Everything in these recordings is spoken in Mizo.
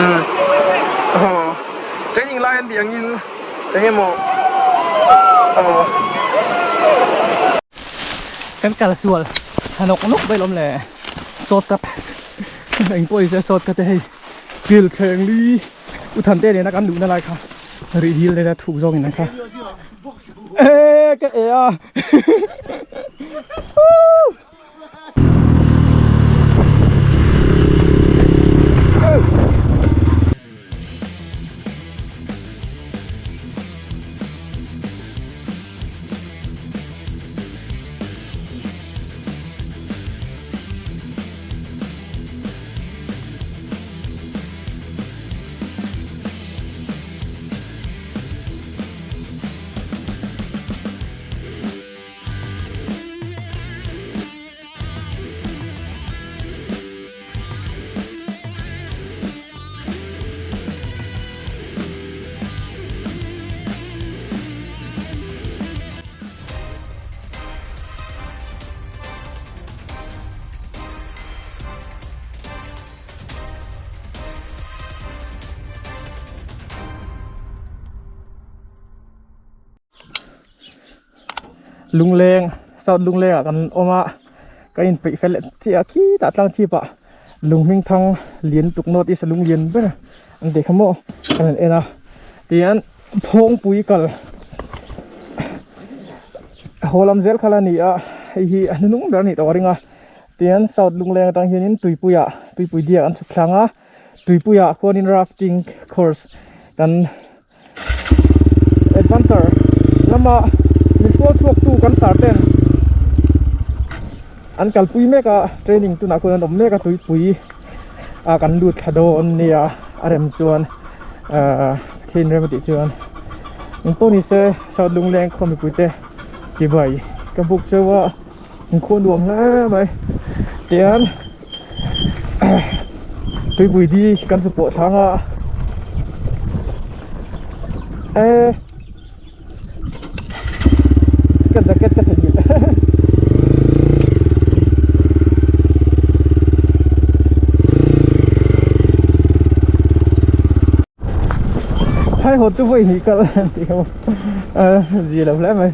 Umm aw training lai an tih angin eng emaw aw. Kan kal sual tha nawk nawk vel awm le shortcut eng pawh nise shortcut te hei kil thleng li u Thante nena kan luhna lai kha rih dil nena thuk zawngin an kha e ka e a. Lungleng south lungleng ah kan awm a ka inpeih fel leh chiah a khitah tlang chhip ah lung hming thang lian lutuk north east a lung lian ber an tih kha maw kan han en a tihian phawngpui kal haw lam zel kha la ni a hei hi a hnuhnung ber a nih tawh ka ring a tihian south lungleng atang hianin tuipui ah tuipui diak an chhuk thlang a tuipui ah khuanin rafting course kan. Adventure lama min hrual chhuak tu kan sar ten an kalpui mek a training tunah khuan an awm mek a tuipui a kan lut thla dawn nia a rem chuan ahh thil rem a tih chuan engpawh ni se south lungleng khaw mipui te chibai ka buk cheu a inkhawh nuam hle mai tihian tuipui di kan hmu pawh thlang a e ka jacket ka theihnghilh Phai haw chu vawi hnih kal tih kha maw zia lo hle mai.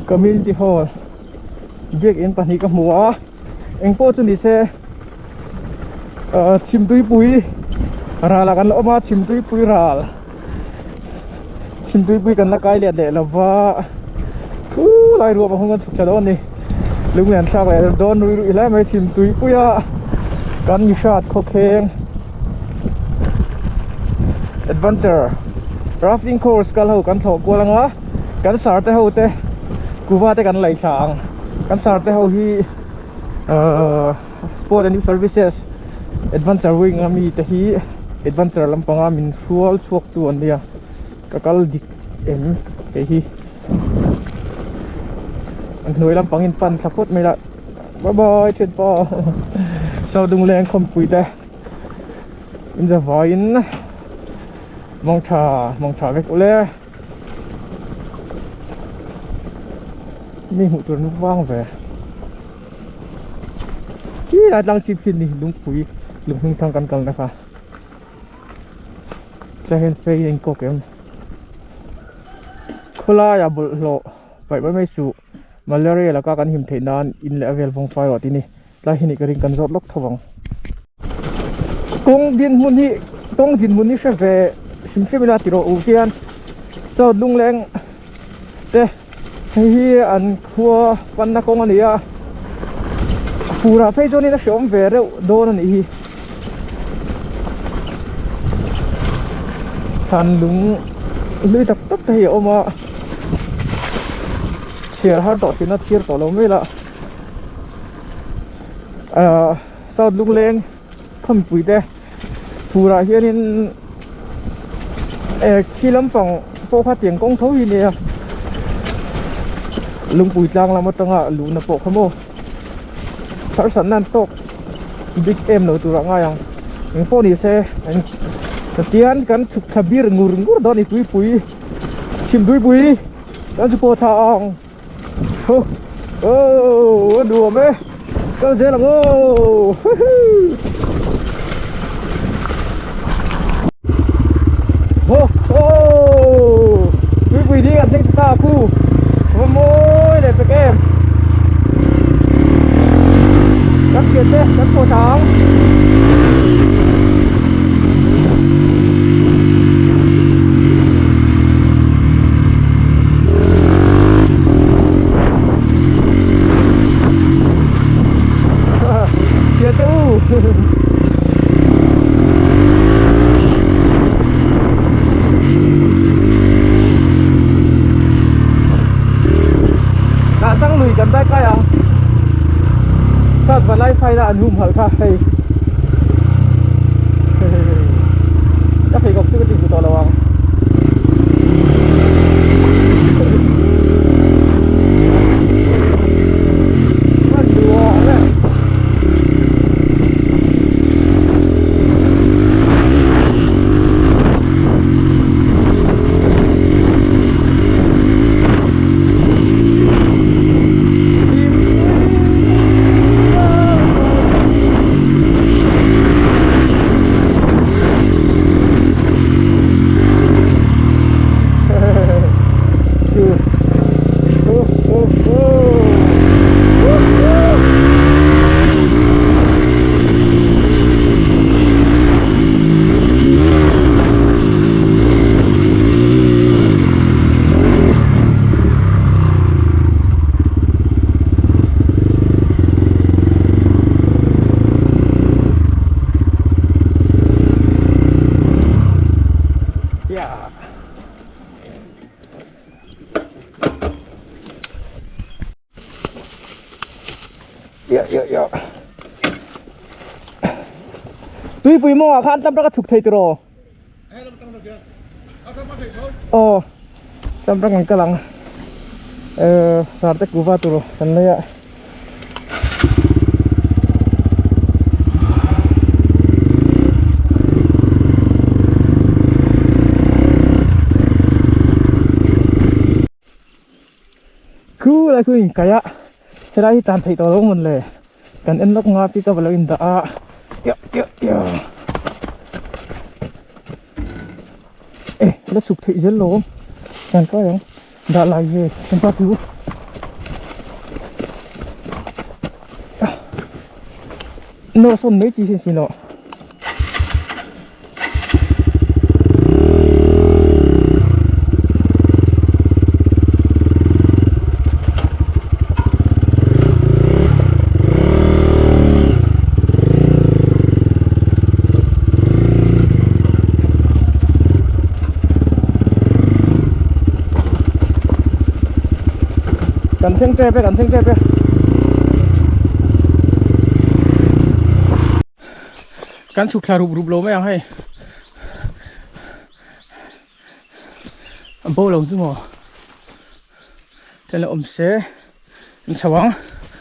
Community hall biakin pahnih ka hmu a engpawh chu ni se chhimtuipui ral ah kan la awm a chhimtuipui ral chhimtuipui kan la kai let leh lo va thu lai ruam a hung an chhuk thla dawn a ni lunglen thlak leh dawn rui rui hle mai chhimtuipui a kan mi hrat khawkheng. Adventure rafting course kal ho kan thlawh kual anga kan sar te ho te kuva te kan lei thla ang kan sar te ho hi ahh sport and youth services adventure wing a mi te hi adventure lampanga min hrual chhuak tu an nia ka kal dik em hei hi an hnuai lampang in pan thla phawt mai la bye bye thianpa Saudungleng khawmpui te. In za vaiin mawng tha mawng tha vek ule mi hmuh tur vang ve khi lai tlang chip khi ni lungpui lung hming thang kan kalna kha tlai hian fei a inkawk em khawlaia bawlhhlawh paih mai mai suh malaria laka kan him theih nan in leh a vel vawng fai rawh tih a ni. Tlai hi nih ka ring kan zawt lawk tho ang. Kawng dinhmun hi kawng dinhmun hi hre ve hrim hrim ila ti rawh u hian South Lungleng te hei hi an khua panna kawng a ni a furah phei chuanin a hreawm ve reuh dawn a nih hi thlan lung hlui tak tak te hi a awm a chhiar har tawh thin a chhiar tawh lo mai lah. Ahh south lungleng khawnpui te furah hianin eh khi lampang pawh kha tiang kawng tho hi nia lungpui tlang lam atanga luhna pawh kha maw harsatna an tawk bik em lo turah ngai ang engpawh ni se tian kan chhuk thla bir ngur ngur dawn a ni tuipui chhim tuipui kan chu pawh tha ang. Oh, oh. Nuam e. Kal zel ang aw. Ho ho. Tuipui ding an thleng ta ta khu. Va mawi leh pek em. Kan thian te kan pawh thang. Thian te u. Dah chang lui kan dai kai ang. Sat valai phai na an hum halh kha hei. Ka pheikhawk chu ka ti hmu tawh lo ang. Tuipui mawngah khan tam tak a chhuk thei tiraw? Aw tam tak an kal ang eh sarte kuva tur kan lei a. Khu lai khu in kaih a helai hi tan theih tawh lo mawn le kan en lawk nga pickup alo in dah a e la chhuk theih zel lo kan kai ang dah lai ve kan pa chu nawr sawn mai chi sin sin aw. Kan thleng tep e kan thleng tep e. Kan chhuk thla rup rup lo mai ang hei a bo lo chu maw tlai la awm se an chho ang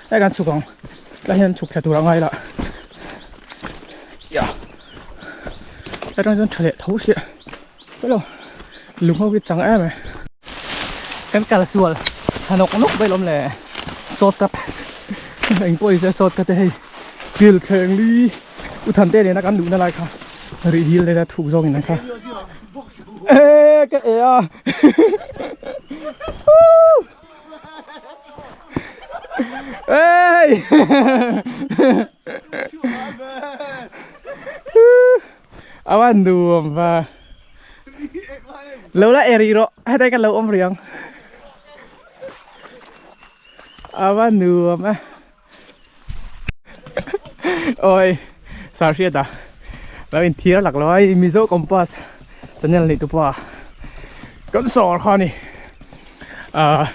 hei kan chhuk ang tlai hian chhuk thla tur a ngai lah atang chuan tha leh tho sia hello lung ho hi chang em e kan kal sual tha nawk nawk vel awm le shortcut eng pawh ni se shortcut te hei pil thleng li u than te nena kan luhna lai kha rih hil nena thuk zawng in an kha e ka e a Ê Awan nuam va Lo la eri ro hetai kan lo awm riang Awan nuam a Oi sar hriat a lo in thir lak lo ai Mizo Compass channel nei tu pa kan sawr kha ni ah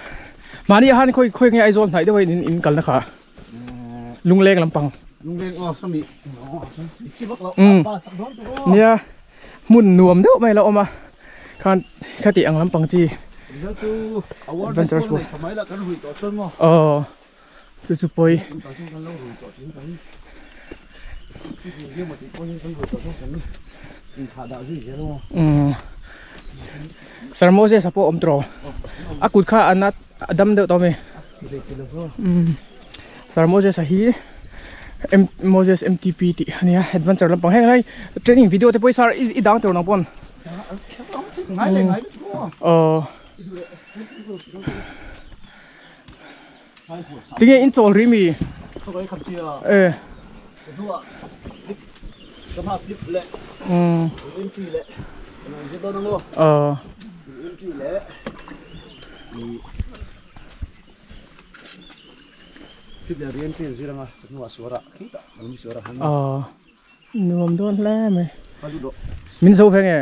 mahni ah khan khawi khawi nge Aizawl hnaih deuh a in in kalna kha Lungleng lampang Lungleng aw sawmi um nia hmun nuam deuh mai la awm a khan khati ang lampang chi adventure sport aw chu chu pawi um Sir Moses a pawh awm tawh a kut kha a nat a dam deuh tawh a mi um. Sir Moses a hi M Moses M_T_P tih a nia adventure lampang heng lai training video te pawh hi sir i dang tur nang pawn aw tinge in chawl rih mi e umm aw. Aw nuam dawn hle mai min zo ve nge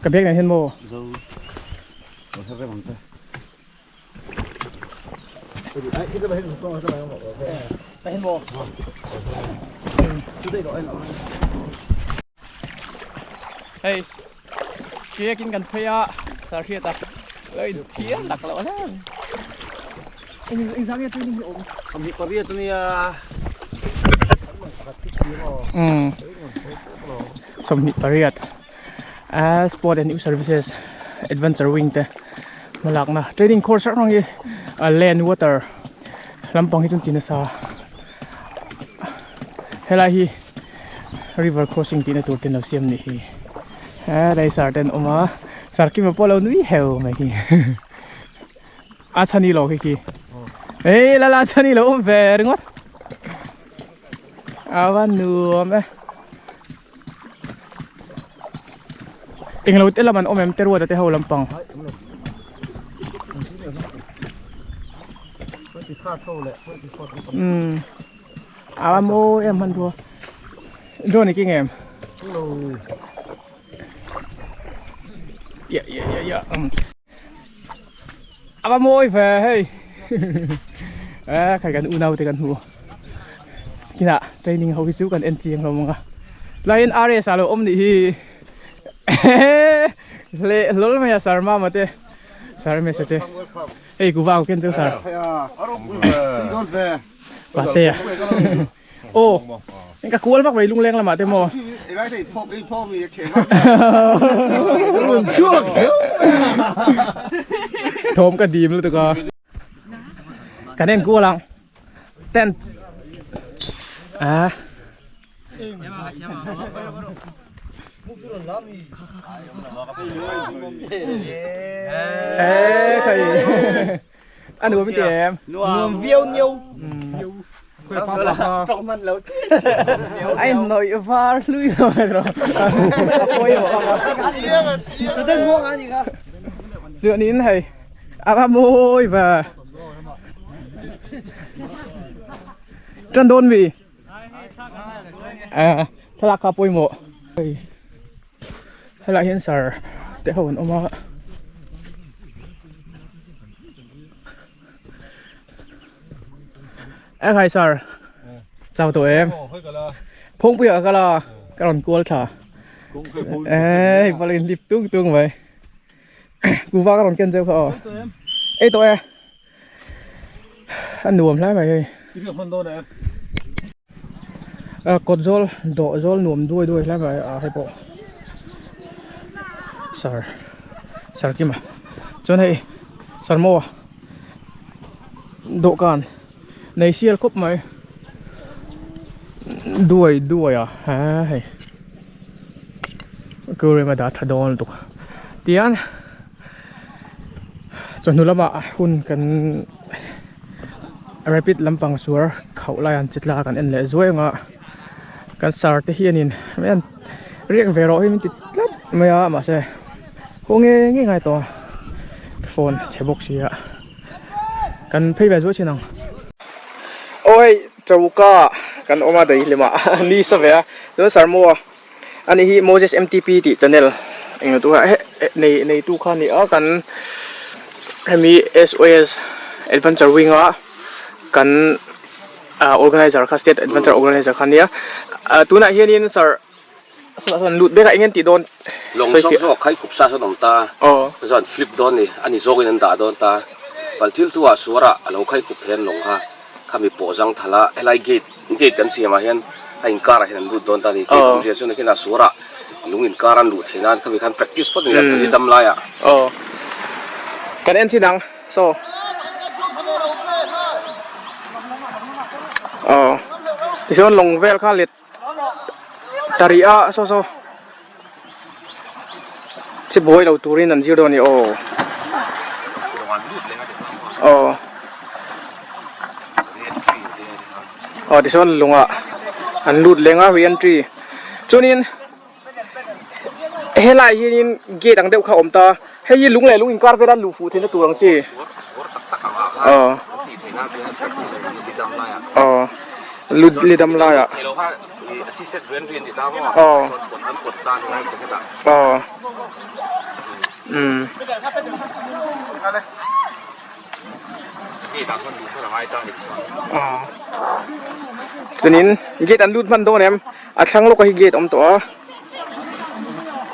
ka bag nen hian maw hei kayak in kan phei a sarhriat a lo in thiam tak loh hle eng eng zang nge training hi awm Sawmhnih pariat ania umm 28 a sport and youth services adventure wing te hmalakna training course hrang hrang hi a land water lampang hi chu an ti nasa helai hi river crossing tihna tur te an lo siam nih hi helai sar te an awm a sar kima pawh a lo nui heu mai hi a chhani lo khi khi ei la la chhani lo awm ve ringawt a va nuam e englo te lam an awm em te ruata te ho lampang umm a va mawi em hmanrua drone i keng em ya ya ya ya a va mawi ve hei a khai kan unau te kan hmu kinah training ho hi chu kan en chiang hlawm ang a tlaiin RS a lo awm nih hi hleh hlawl mai a sir mama te sir mesa te hei kuva ang ken chu sir patea Aw ka kual vak mai lungleng lamah te maw. Thawm ka dim lutuk a. Kan en kual ang. Tent. Ah. Ê thầy. Ăn uống với em. Nuam viau niau. Anh nội var lui rồi rồi. Dựa nín thầy. À ba môi và Chân đôn vì À, thlalak kha pawimawh. Helaiah hian sar te ho an awm a. Eng hai sar chau tawh em phawngpui ah ka kal a ka rawn kual thla e pal in lip tung tung mai kuva ka rawn ken zeuh kha aw ei tawh e a nuam hle mai hei kawt zawl dawh zawl nuam duai duai hle mai a hei pawh sar sar kima chuan hei sar maw dawhkan nei sial khawp mai duai duai a he hei aquarium a dah tha dawn lutuk tian chawhnu lamah hun kan rapid lampang suar khauh lai an che tla kan en leh zuai ang a kan sar te hianin riak ve rawh hi min ti tlat mai a mahse haw nge nge ngai tawh a phone chhe bawk si a kan phei ve zuai thin ang. Aw hei choka kan awm a daihlim ah ni sa ve a chuan sarmaw Ani hi Moses MTP tih channel englo tu kha nei nei tu kha a ni a kan hemi S_O_S adventure wing a kan ah organizer kha state adventure organizer kha a nia ah tunah hianin sir saw sawn lut ber a eng nge an tih dawn Lawng zawk zawk kha i khup sa sawn awm ta chuan flip dawn a ni ani zawngin an dah dawn ta pal thil thu ah suar ah a lo khai khup thei an lawng kha khami pawh zang thala helai gate Gate kan siamah hian a inkar ah hian an lut dawn ta a ni. Gate awmzia chuan nakinah suarah lung inkar an luh theih nan khami khan practice phawt a ni a, pali dam laiah. Aw kan en chin ang saw. Aw tichuan lawng vel kha let ta rih a saw saw chi buai lo turin an zir dawn a ni aw aw aw tichuan lungah an lut leng a re-entry chuanin. Helai hianin gate ang deuh kha a awm ta, hei hi lung leh lung inkar vela luh fuh theihna tur ang chi. Aw aw li dam laiah aw aw umm. Chuanin gate an lut hman dawn em a thlang lawkah hi gate a awm tawh a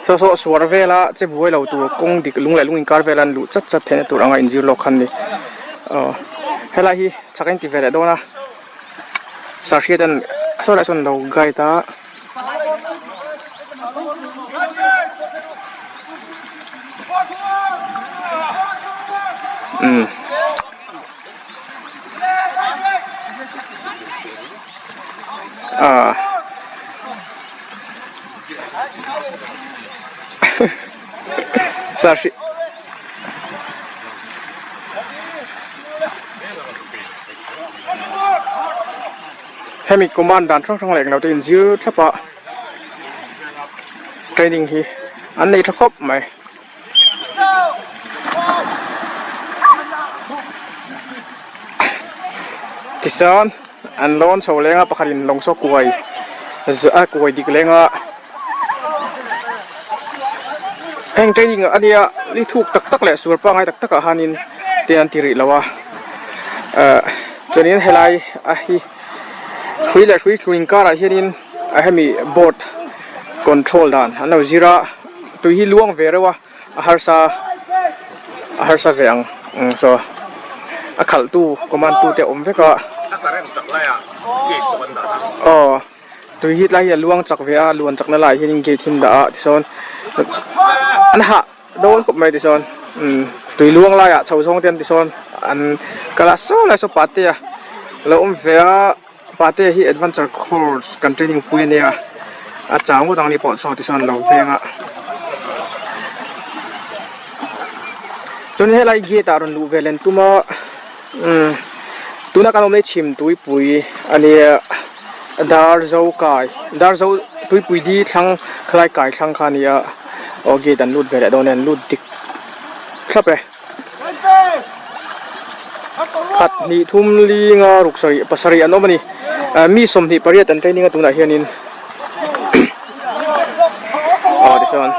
saw saw suar vela che buai lo tur kawng dik lung leh lung inkar vela an luh chat chat theihna tur anga inzir lawk khan a ni aw helai hi chak a inti ve leh dawn a sahriat an saw lai sawn an lo guide a. Umm ah sahri Hemi command dan hrang hrang leh englo te inzir thlap a training hi an nei tha khawp mai. Tichuan an lawn chho leng a pakhat in lawng saw kuai a kuai dik leng a heng training ania li thuk tak tak leh sual pangngai tak tak ah hianin te an ti rih lo a ah chuanin helai a hi hrui leh hrui thlun inkarah hianin a hemi boat control dan an lo zir a tui hi luang ve reuh a a harsa a harsa ve ang saw a khalh tu command tu te awm vek a aw. Tui hi tlai hi a luang chak ve a luan chakna laiah hianin gate hi an dah a tichuan an hah dawn khawp mai tichuan umm tui luang laiah chho zawng te an tisawn an kal a saw lai saw patea a lo awm ve a patea hi adventure course kan training pui a nia a chau ngawt ang ni pawh saw tisawn a lo veng a chuan helai gate ah rawn luh ve len tum a umm tuna kan awm hi chhim tuipui a nia. Darzo kai Darzo tuipui di thlang khalai kai thlang kha a ni a aw gate an lut ve leh dawn e an lut dik thlap e khat hnih thum li nga ruk sarih pasarih an awm a ni ah mi 28 an training a tunah hianin aw tichuan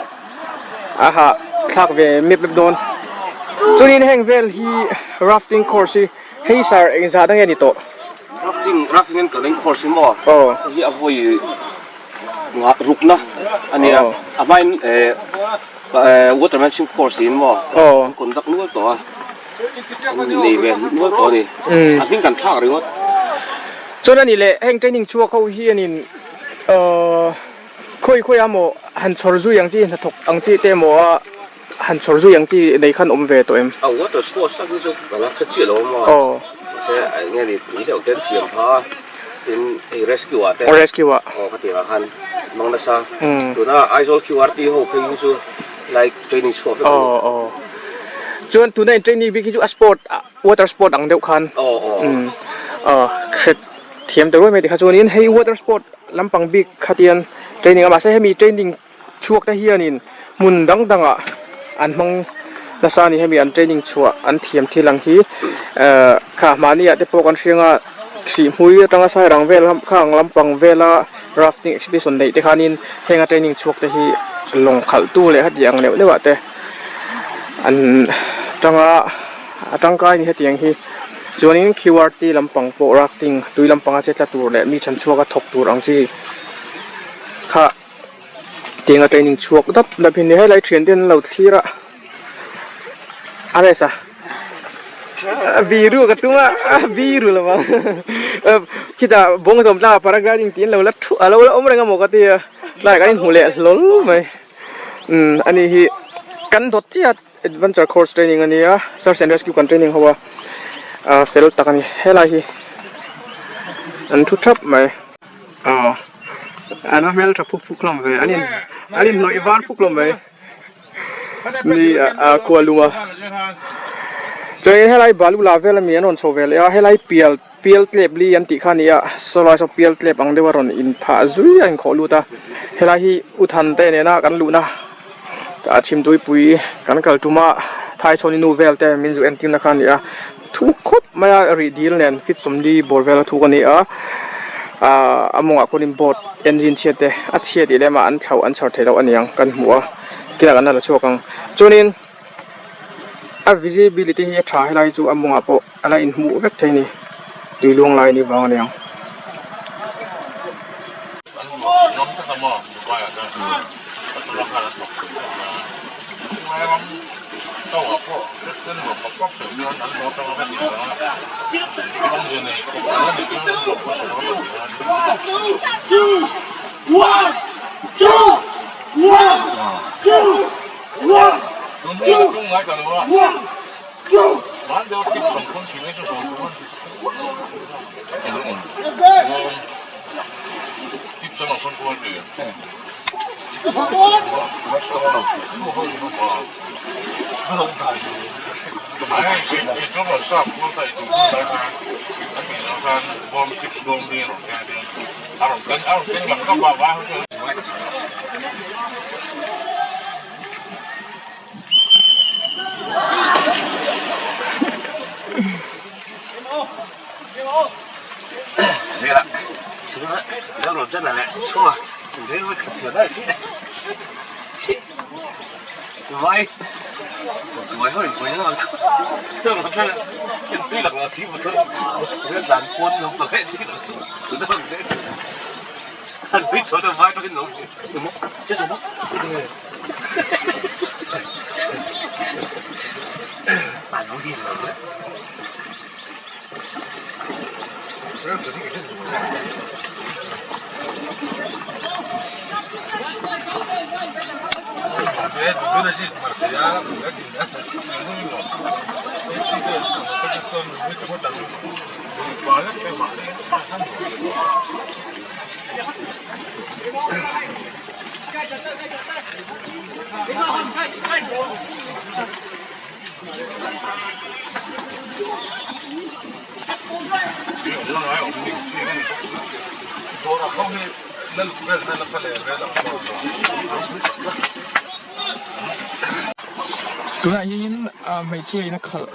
a hah thlak ve mep mep dawn chuanin heng vel hi rafting course hi Hei sir engzah dang nge ni tawh? Rafting rafting an kaleng course hi maw? Aw. Hei hi a vawi nga rukna a nia. A hmain eh water management course tiin maw? Aw. An conduct nual tawh a. An nei ve nual tawh a ni. A hming kan thlak ringawt. Chuan a ni leh heng training chhuak ho hianin aw khawi khawi a maw han chhawr zui ang chi hnathawk ang chi te emaw a Han chhawr zui ang chi nei khan awm ve tawh em? A water sports tak hi chu ka la hre chiah lo a maw? Aw. Mahse eng nge ni tui deuh ten thiam pha a, tin hei rescue ah te. Aw rescue ah. Aw ka tirah khan hmang nasa. Tuna Aizawl QRT ho phei hi chu like training chhuak vek a ni. Aw aw. Chuan tuna in training bik hi chu a sport water sport ang deuh khan. Aw aw. Aw hre thiam ta ruai mai tikha chuanin hei water sport lampang bik khatian training a mahse hemi training Chhuak te hianin hmun dang dangah an hmang nasa a ni hemi an training chhuah an thiam thil ang hi ehh kha mahni ah te pawh kan hriang a sihhmui atanga sairang vel kha ang lampang vela rafting exhibition neih te khanin henga training chhuak te hi lawng khalh tu leh heti ang neuh neuh ah te an tanga a tangkai a ni hetiang hi chuanin Q_R_T lampang pawh rafting tui lampanga che tla tur leh mi chhanchhuak a thawk tur ang chi kha. Tianga training chhuak dap dap hi a ni helai thian te an lo thlir a a rest a biru ka tum a biru lo vang khitah bawng zawm tlangah paragliding tih an lo la thu a lo la awm reng amaw ka ti a tlaiah kan inhmu leh hlawl mai umm ani hi kan dawt chiah a adventure course training a nia search and rescue kan training ho a ah fel tak a ni helai hi. An thu thap mai. Aw an va hmeltha phuk phuk hlawm ve an in an inhnawih var phuk hlawm mai ni a khua lum a chuanin helai balu la vel ami an rawn chho ve leh a helai pial pial tlep li an tih kha a ni a sawlai saw pial tlep ang deuh a rawn inphah zui a inkhawh lut a helai hi u than te nena kan luhna a chhimtuipui kan kal tum a thaichhawni nu vel te min zu entir na kha a ni a thuk khawp mai a rih dil nen feet sawmli bawr vel a thuk a ni a ahh a mawngah khuanin boat engine chhiat te a chhia tih lem ah an thlauh an chhar theih loh a ni ang kan hmu a tinah kan la la chhuak ang chuanin a visibility hi a tha helai chu a mawngah pawh a la inhmuh vek thei a ni tui luang lai a nih vang a ni ang. Tunah hianin hmeichhia in a khalh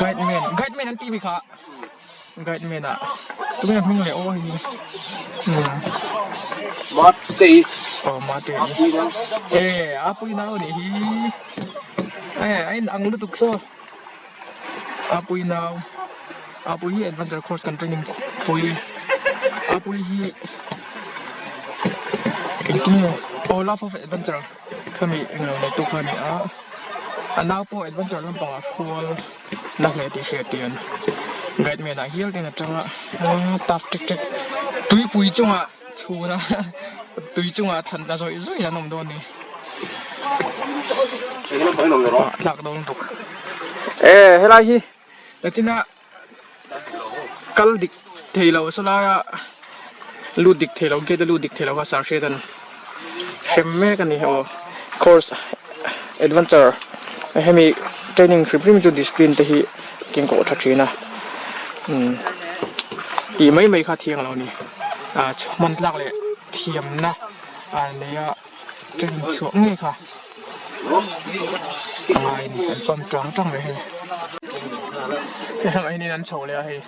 guide man guide man an tih mi kha guide man ah tunge hming leh aw hei hi aw mate e a pui nau anih hi e a in ang lutuk saw. Apui nau Apui hi adventure course kan training pui Apui hi engtin nge aw love of adventure khami englo nei tu kha a ni a a nau pawh adventure lampangah khual na hle tih hriat hian guide man ah hial ten a tang a tough tek tek tuipui chungah chhun a tui chungah thlan tla zawih zawih an awm dawn a ni. Tlak dawn bawk e helai hi nachina kal dik thei lo sawlai a lut dik thei lo gate a lut dik thei lo kha sir hriat an hrem mek a ni aw course adventure hemi training hrim hrim chu discipline te hi keng kawh tha thin a umm tih mai mai kha thiang lo a ni ah hman tlak leh thiamna a nei a. Training chhuah ngei kha a ngai a ni an pump tang tang mai hei heng hian an chho leh a hei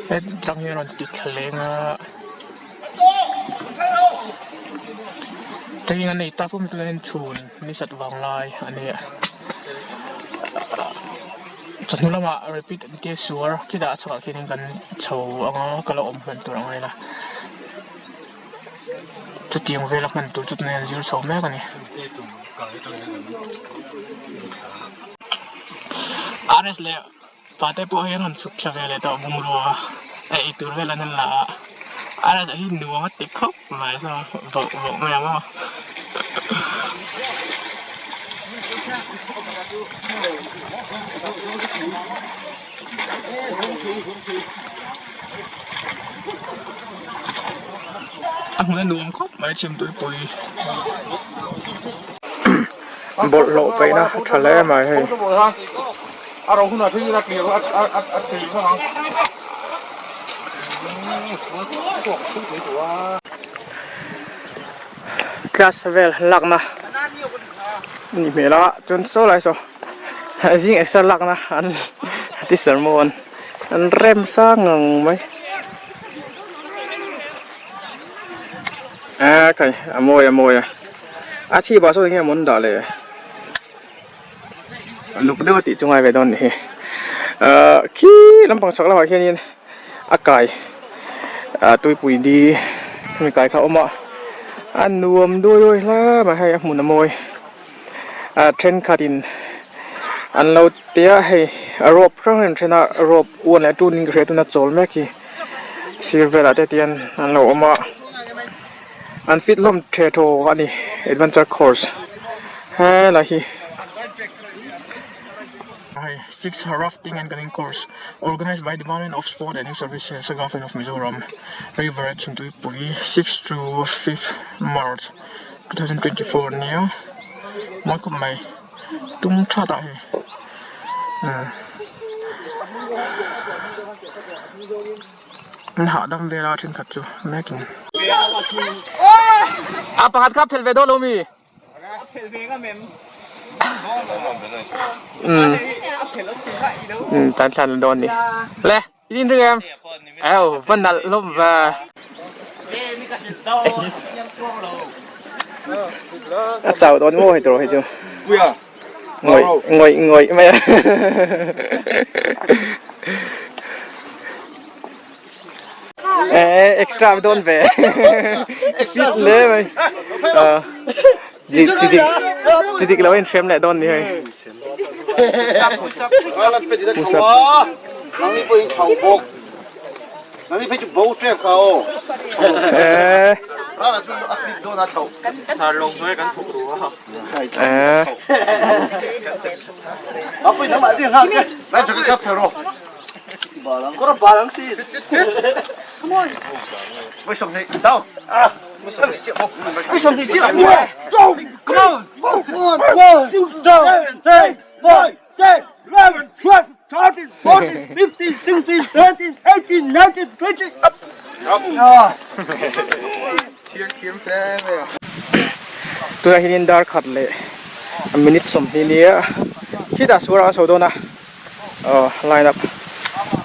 hetang hian a rawn ti thla leng a training an nei ta fawm chuan chhun ni sat vang lai a ni a chawhnu lamah repeat an tia suar chutah a chhuah khianin kan chho ang a ka la awm hman tur ang a nia. Chutiang vela hman tur chu tunah hian zir chho mek a ni. RS leh pate pawh hi an rawn chhuk thla ve leh tawh bungrua a ei tur vel an han la a RS a hi nuam a ti khawp mai saw voh voh mai ang aw. A hmun a nuam khawp mai Chhimtuipui bawlhhlawh paihna a tha hle mai hei. Class vel lakna a nih hmel a chuan saw lai saw zing exer lakna an teacher maw an rem sang ngang mai. A kai a mawi a mawi a a chhip ah sawn enge maw an dah le luk deuh a tih chu ngai ve dawn a nih hi ahh khi lampang chhak lamah khianin a kai ah tuipui di hemi kai kha a awm a a nuam duai duai hle mai hei a hmun a mawi ah thenkhatin an lo ti a hei a rope hrang hrang an then a rope one leh two niin ka hria tuna chawl mek hi sir velah te tian an lo awm a an fit hlawm the thaw a ni adventure course helai hi hei six rafting and canoeing course organised by department of sport and youth services government of Mizoram river at Chhimtuipui six to fifth March. 2024 nia mawi khawp mai tum that ah hei an hahdam vel a thenkhat chu mek in a pakhat kha phelh ve dawn lo mi umm tan thlan dawn ni le. I in ring em? Eo, va nalh hlawm ve. A chau dawn maw hei tur hi chu. Ngawih ngawih ngawih mai a. Eh, extra dawn ve. Fit hle mai. Ti dik lo in hrem leh dawn ni hei. Eh. Eh. Tunah hianin dar khat leh minute 20 nia khitah suar ah an chho dawn a aw line up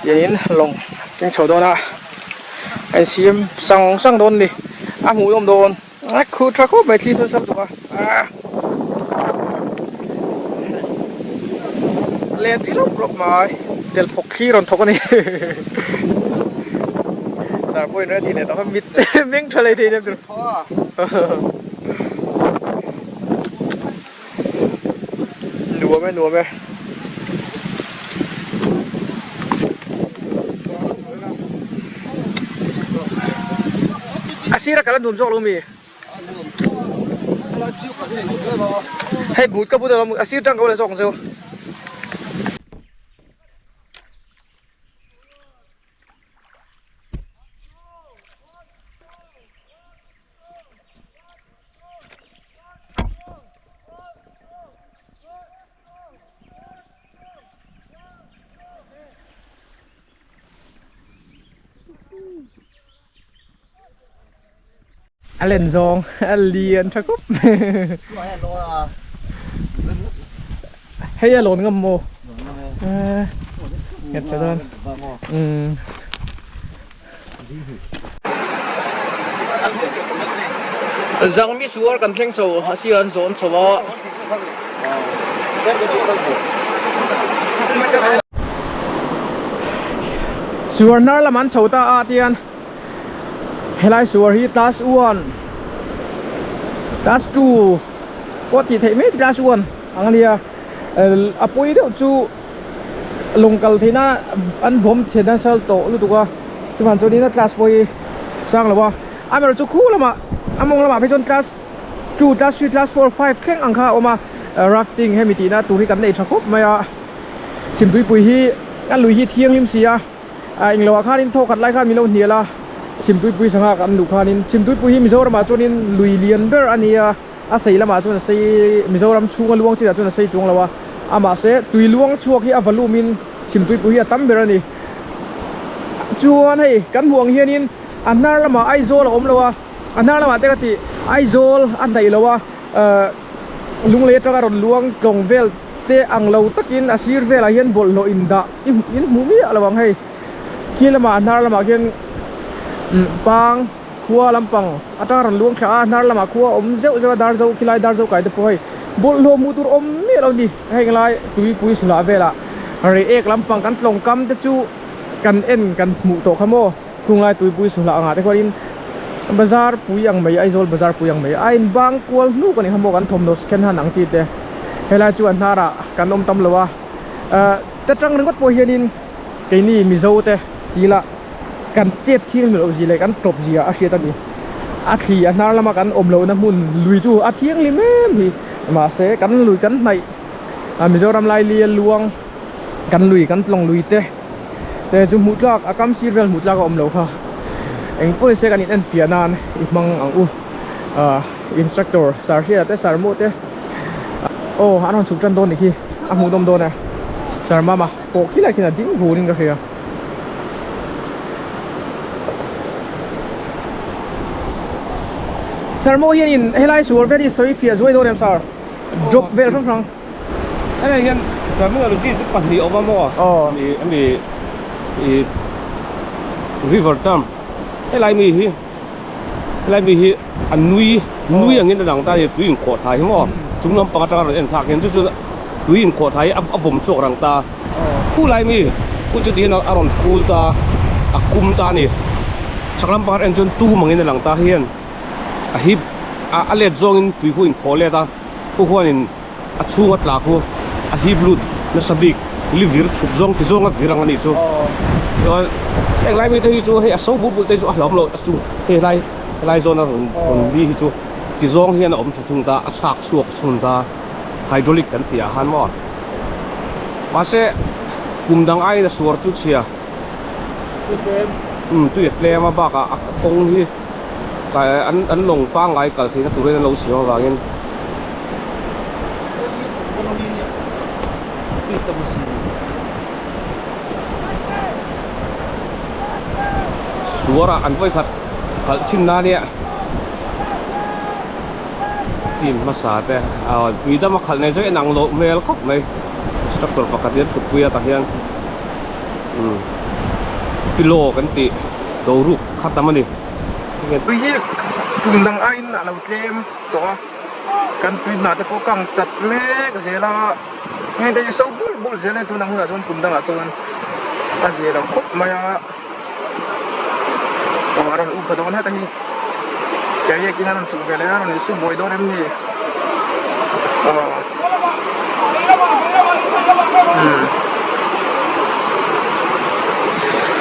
tiangin lawng keng chho dawn a a insiam sang sang dawn a ni a hmuhnawm dawn a khuh tha khawp mai thli sawn sawn tuk a ah len ti lawp lawp mai tel phawk thli rawn thawk a ni sir pawhin ready leh tawh a mit meng tha leh thei nia chu. Nuam e nuam e. A sira kal a nuam zawk lo mi? Hei but ka but alawm a sir tang ka awm leh zawk ang chu. A len zawng a lian tha khawp hei a lawn ngam maw nghet tha dawn umm. Zangmi suar kan thleng chho a sir an zawn chho a. Suar hnar lam an chho ta a tian helai suar hi class 1 class 2 pawh tih theih mai class 1 ang a nia a pawi deuh chu lawng kal theihna an bawm chhe nasa tawh lutuk a chuvan chuanin a class pawh hi sang lo a amaherawhchu chu khu lamah a mawng lamah phei chuan class 2 class 3 class 4 5 thleng ang kha a awm a rafting hemi tihna tur hi kan nei tha khawp mai a chhimtuipui hi a lui hi thianghlim si a ah englo ah khanin thawk khat lai khan min lo hnial a. Chhimtuipui sangha kan luh khanin Chhimtuipui hi Mizoramah chuanin lui lian ber a ni a, a sei lamah chuan a sei Mizoram chhunga luang chinah chuan a sei chuang lo a, amahse tui luang chhuak hi a va lumin Chhimtuipui hi a tam ber a ni. Chuan hei kan hmuh ang hianin a hnar lamah Aizawl a awm lo a, a hnar lamah te ka tih Aizawl a hnaih lo a, ahh Lunglei atanga rawn luang tlawng vel te ang lo takin a sir velah hian bawlhhlawh indah in hmuh miah lo ang hei. Khi lamah a hnar lamah khian umm pang khua lampang atanga rawn luang thla a, a hnar lamah khua a awm zeuh zeuh a darzo khilai darzo kai te pawh hei bawlhhlawh hmuh tur awm miah lo a ni. Heng lai tuipui sulah velah reiek lampang kan tlawng kam te chu kan en kan hmuh tawh kha maw khunglai tuipui sulah angah te khuanin bazar pui ang mai Aizawl bazar pui ang mai a inbang kual hnuk a ni kha maw kan thawmhnaw second hand ang chi te helai chu a hnarah kan awm tam lo a ahh ta tang ringawt pawh hianin. Keini Mizo te ti lah kan chet thianghlim loh zia leh kan tawp zia a hriat a ni. A thli a hnar lama kan awm lohna hmun lui chu a thianghlim em hi. Mahse kan lui kan hnaih a Mizoram lailia luang kan lui kan tlawng lui te te chu hmuh tlak a kam sir vel hmuh tlak a awm loh kha. Eng pawh nise kan in enfiah nan i hmang ang u. Ahh instructor sir hriata te sir maw te aw an rawn chhuk tan dawn nih khi a hmuhnawm dawn e sir mama. Pawh khi lai khian a ding vurin ka hria. Sir maw hianin helai sual vel hi sawi fiah zuai dawn em sir? Drop vel hrang hrang. Helai hian terminology chu pahnih a awm a maw? Aw. Mi ami i river term helai mi hi helai mi hi a nui nui angin a lang ta a ni tui inkhawh thlai hi maw chung lampang atanga rawn en thlak hian chu chu tui inkhawh thlai hi a vawm chhuak rang ta khulai mi hun chu tihian a rawn kul ta a kum ta a ni chhak lampang en chuan tum angin a lang ta hian a hip a let zawngin tui khu a inkhawh let a khu huanin a chhung a tla khu a hip lut nasa bik li vir chhuk zawng ti zawng a vir ang a nih chu chuan heng lai mite hi chu hei a so bul bul te chu a hlauhawm loh a chung hei lai helai zawn a rawn rawn li hi chu ti zawng hian a awm thla thung ta a chhak chhuak chhun ta hydraulic kan tih ah khan maw mahse kum dang aiin a suar chu chhia umm tui a tlem a bakah a kawng hi. An an lawng pangngai kal theihna turin an lo siam avangin suarah an vawikhat khalh thin na nia team hmasa te aw tui dama khalh nei chu en ang loh hmel khawp mai instructor pakhat hi a thutpui a tah hian umm pillow kan tih doruk kha tam a ni. Tui hi tum dang aiin a lo tlem tawh a, kan tui hna te pawh kang chat mek zel a, heng te hi so bul bul zel a ni tunah hunah chuan kum dangah chuan a zia lo khawp mai a, aw a rawn up ta dawn heta hi kayak in a rawn chhuk ve leh a rawn insu buai dawn em ni aw umm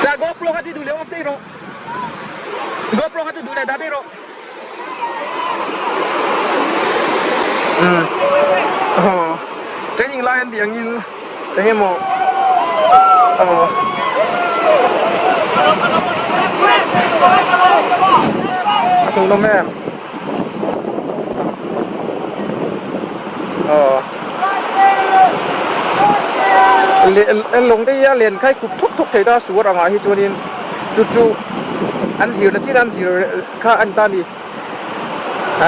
Sa GoPro kha chu duh leh off daih rawh. GoPro kha chu duh leh dah daih rawh. Umm aw training lai an tih angin eng emaw aw a hmuhnawm em aw leh lawng te hi a len khai khup thawk thawk thei ta suar angah hi chuanin chu chu an zirna chin an zir kha a ni ta a ni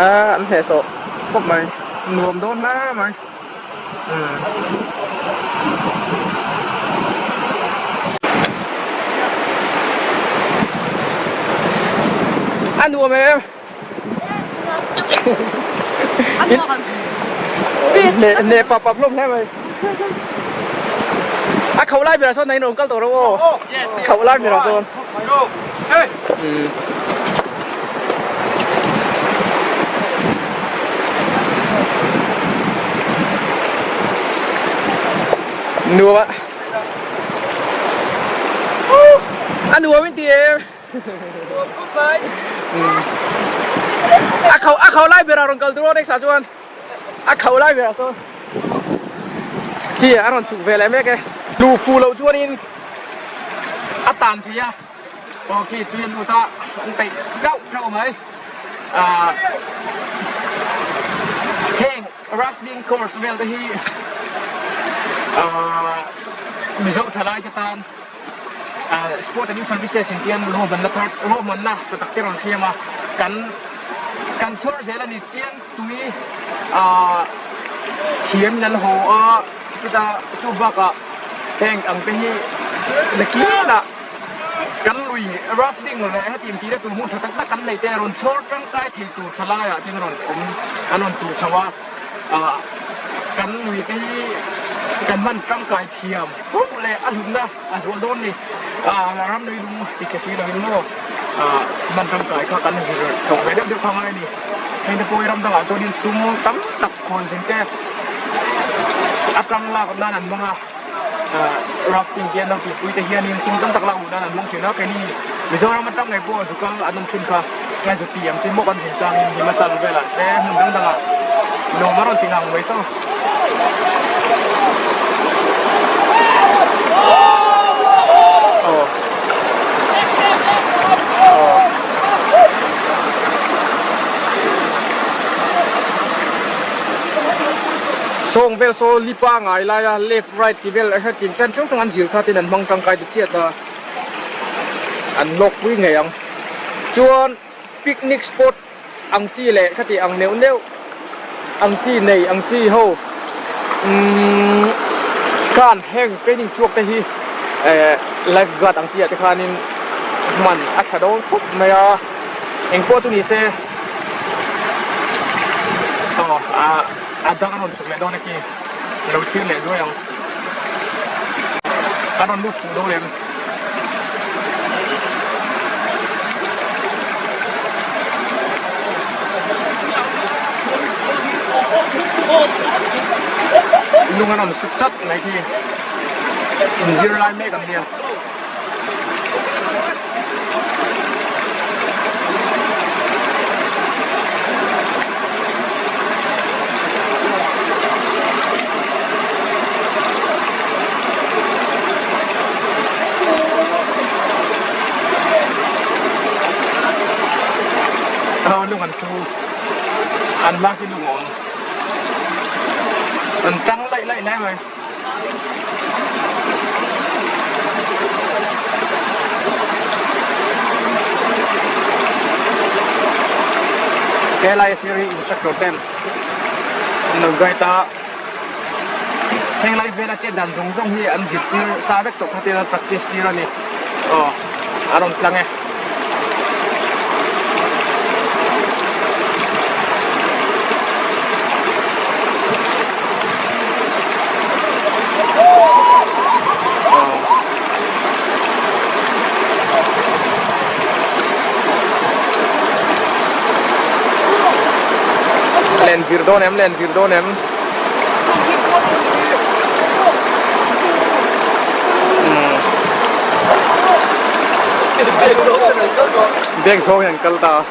ah an hnehsawh khawp mai nuam dawn hle mai umm. A nuam em? Neh pap pap hlawm hle mai. A khauh lai berah sawn nang in rawn kal tawh rawh aw. Khauh lai berah chuan. Nuam a. A nuam in ti em? A khauh a khauh lai berah rawn kal tur aw next ah chuan a khauh lai berah sawn khi a rawn chhuk ve leh mek e. Luh fuh loh chuanin a tan thei a, aw khi tui a lut a. an peih hlauh hlauh mai ah heng rafting course vel te hi ah Mizo thalai te tan ah sport and youth services in tian ruahmanna thar ruahmanna tha tak te rawn siam a kan kan chhawr zel a ni tiang tui ah thiam in an haw a chuta chu bakah heng ang te hi nakinah kan lui rafting leh heti intihna tur hmun tha tak tak kan neih te rawn chhawr tangkai thei tur tha laiah te rawn awm an rawn tur chho a ah kan lui te hi kan hman tangkai thiam khawp leh a hlutna a zual dawn ni ah ram lui lung ti che si lovin maw ah hman tangkai kha kan zir chho ve deuh deuh kha ngai a ni heng te pawh hi ram dangah chuanin sum tam tak khawn zin te atang lak nan an hmang a. Rafting te an lo tihpui te hianin sum tam tak lak luh nan an hmang thin a, keini Mizoram atang ngei pawh zukal an awm thin kha a zu ti ang chi maw kan zin changin Himachal velah te hmun dang dangah nuam a rawn ti ngang mai so. Sawng vel saw lipa ngai laia left right tih vel a hretin tan hrang hrang an zir kha tin an hmang tangkai ta chiat a an lawk pui ngei ang chuan picnic spot ang chi leh khati ang neuh neuh ang chi nei ang chi ho umm khan heng training chhuak te hi eh life guard ang chi ah te khanin hman a tha dawn khawp mai a engpawh chu ni se aw ah a dang a rawn chhuk leh dawn a khi lo thlir leh duai ang a rawn lut fuh dawn em lung a rawn suk chat mai khi inzir lai mek ang nia. Lung an su an hma khi lung a awm an tang laih laih hle mai. Helai sir hi instructor ten an lo guide a henglai vela chet dan zawng zawng hi an zirtir sa vek tawh khatin an practice tir a ni aw a rawn tlang e. Len vir dawn em len vir dawn em Bag zawng hian kal ta.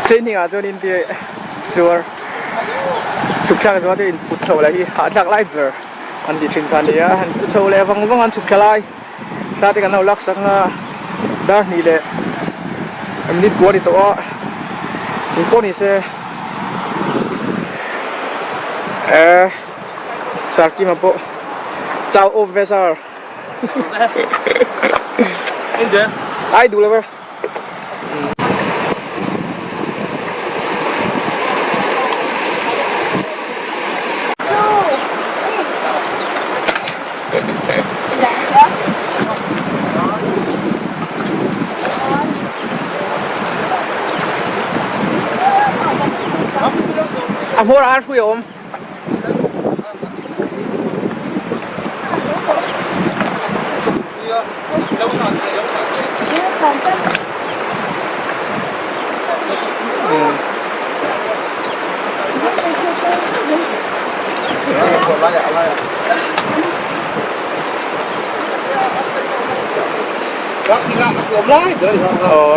Training ah chuan in ti suar chhuk thlak zawh te in put chho leh hi hahthlak lai ber an ti thin kha a ni a han put chho leh vang vang a an chhuk thla lai thla te kan lo lak sak a dar hnih leh minute kua a ni tawh a engpawh ni se eh sir kima pawh chau awm ve sir ai duh lo ve. A hmawr ah hrui a awm. Aw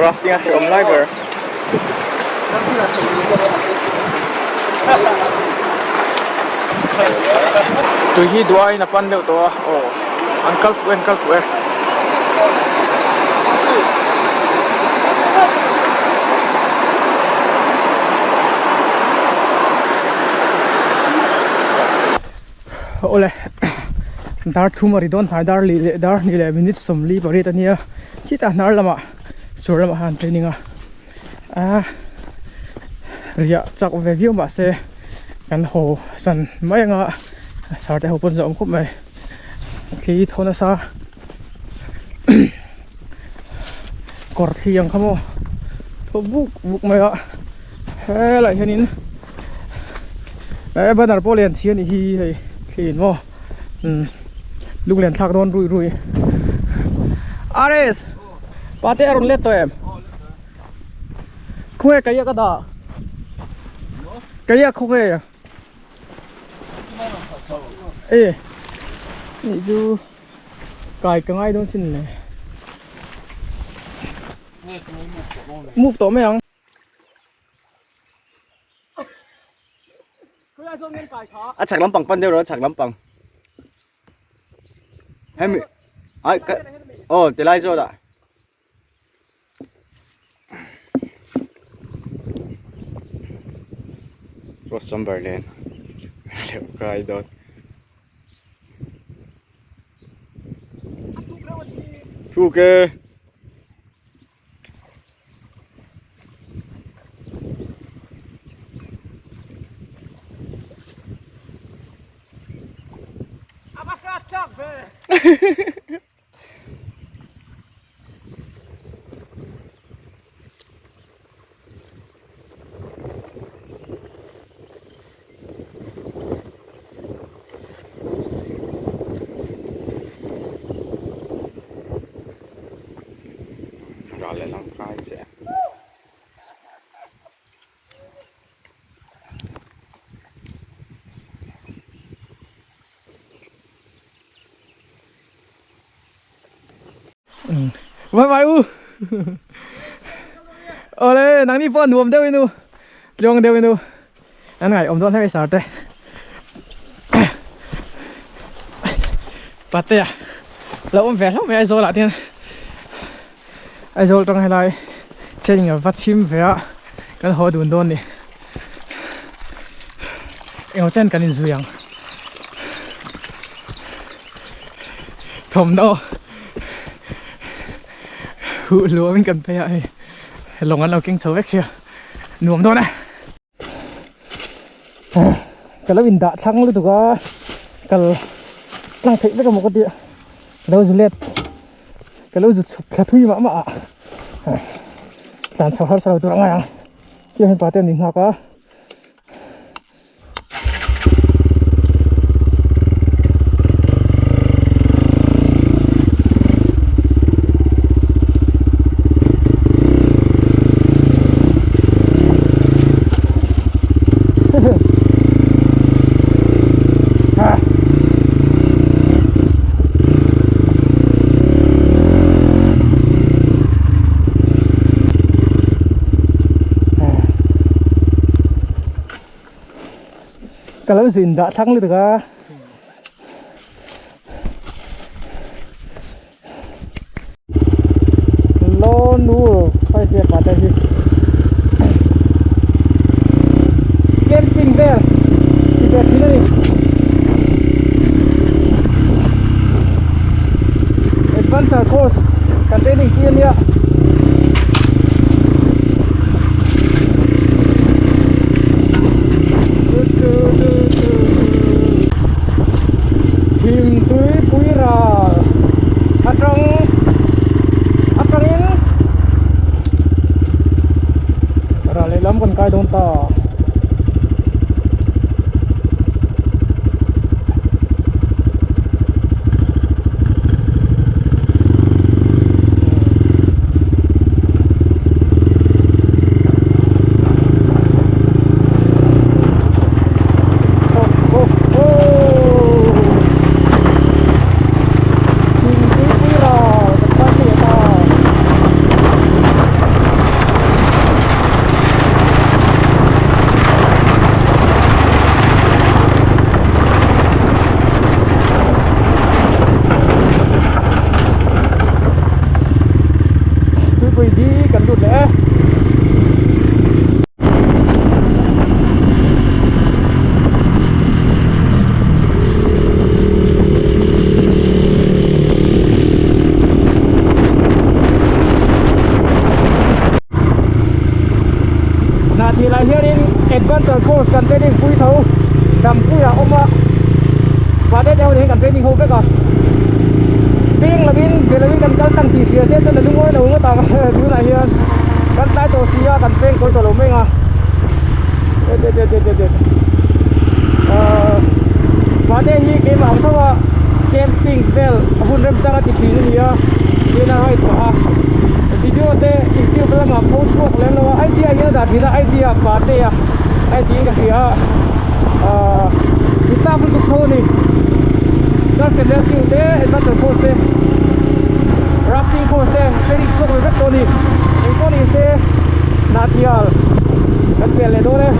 rafting a hrehawm lai ber. Tui hi duh aiin a pan deuh tawh a aw an kal fuh e an kal fuh e. Awle dar thum a ri dawn hnai dar lih leh dar hnih leh minute 48 a nia khitah hnar lamah sur lamah khan training a ah riah chak ve viau mahse kan haw san mai anga sar te ho pawn zawh awm khawp mai thli thaw nasa kawr thli ang kha maw thaw buk buk mai a helaiah hianin eh banner pawh lian chi a nih hi hei thli in maw umm lunglen thlak dawn rui rui rs pate a rawn let tawh em khawnge keia ka dah keia khawnge e nih chu kai ka ngai dawn sin le move tawh mai ang. A chhak lampang pan deuh rawh a chhak lampang hemi ai ka aw ti lai zawt ah Ross Chamberlain leh kai dawn. Thuk e. Ral lehlam kai chiah. Bye bye u. Ole nang ni pawh nuam deuh in u. Tluang deuh in u. An ngai awm dawn hle mai sar te. Patea lo awm ve hlauh mai Aizawl ah te hian Aizawl tang helai training a va chhim ve a kan haw dun dawn ni. Engemaw chen kan inzui ang. Thawmhnaw huh luamin kan phei a hei lawng an lo keng chho vek sia nuam dawn e. Ka lo indah thlang lutuk a kal tlang theih vek emaw ka tia ka lo zu let ka lo zu chhuk thla thui mah mah a tlan chho harsa lo tur a ngai ang chiang hian pate an inghak a. Ka lo zin dah thlang lutuk a. Lone Wolf hei hi pa te hi camping vel ti ve thin a ni adventure course kan training pui a nia. Dampuia awm a Vate te ho nen hian kan training ho vek a peng lovin be lovin kan kal tlang tih hria se chuan a lungawi lo ngawt ang tunah hian kan tlai tawh si a kan peng kawi tawh lo mai ang a ahh Vate hi keimah ang tho a camping vel a hun remchang a ti thin a ni a tin a ride pah a video te youtube lamah pho chhuak lem lo a IG ah hian a dah thin a IG ah Vate a IG in ka hria a ahh mi tlak lutuk tho a ni chuan rescue te adventure course te rafting course te training chhuak ve vek tawh a ni engpawh ni se Hnahtial kan pian leh dawn e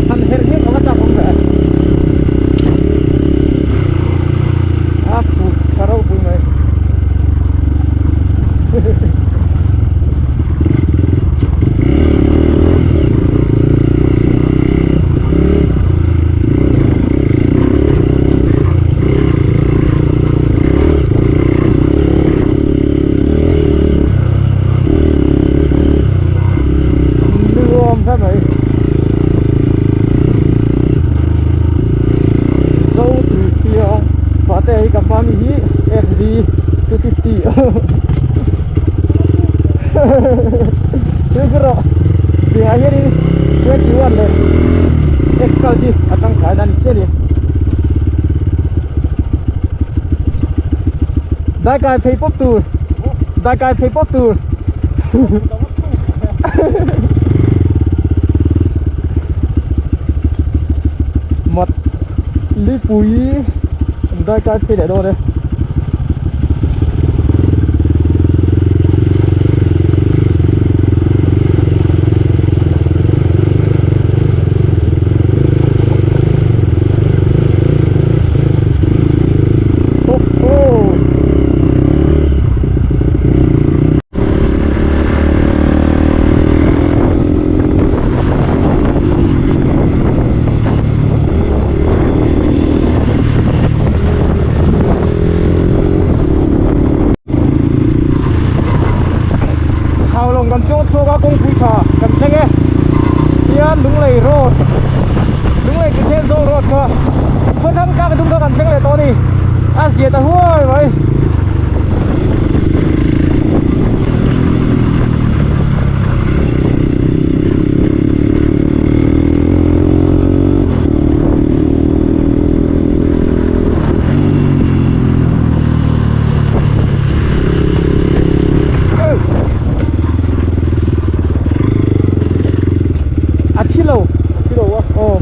han herh hian ka va chak awm ve a phut tha ropui mai Nuam hle mai Zo tui fiang Fate hi ka hma mi hi FZ 250 Thil khi rawh Tiangah hianin 21 leh X kal hi a tangkai na a ni chiah a ni. Daikai phei pawp tur Daikai phei pawp tur Mat lipui daikai phei leh dawn e. Haulawng kan chuang chhuak a kawngpui tha kan thleng e tihian Lunglei road Lunglei chu Thenzawl road kha khawthlang tlak dum kha kan thleng leh tawh a ni a zia ta huai mai. A thi lo a thi lo a aw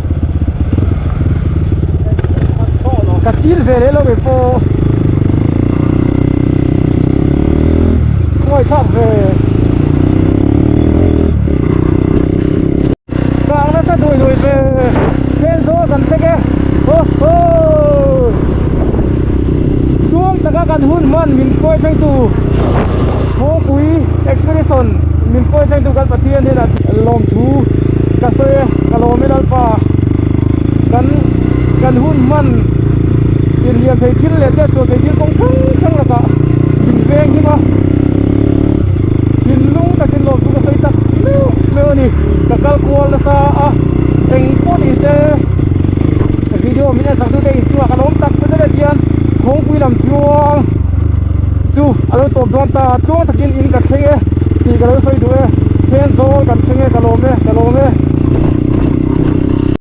ka chil ve leh lo ve pawh khawi thlak ve Kang nasa duai duai ve Thenzawl kan thleng e Ho ho Chuang taka kan hun hman min hruai thleng tu Thawngpui Expedition min hruai thleng tu kan Pathian hian a lawmthu ka sawi e ka lawm e Lalpa kan kan hun hman inhliam thei thil leh chetsual thei thil kawng hrang hrang lakah min veng him a thinlung takin lawmthu ka sawi tak meuh meuh a ni ka kal kual nasa a eng pawh ni se video min en sak tute in chungah ka lawm tak zet zet hian thawngpui lam tluang chu a lo tawp dawn ta tluang takin in ka thleng e tih ka lo sawi duh e Thenzawl kan thleng e ka lawm e ka lawm e.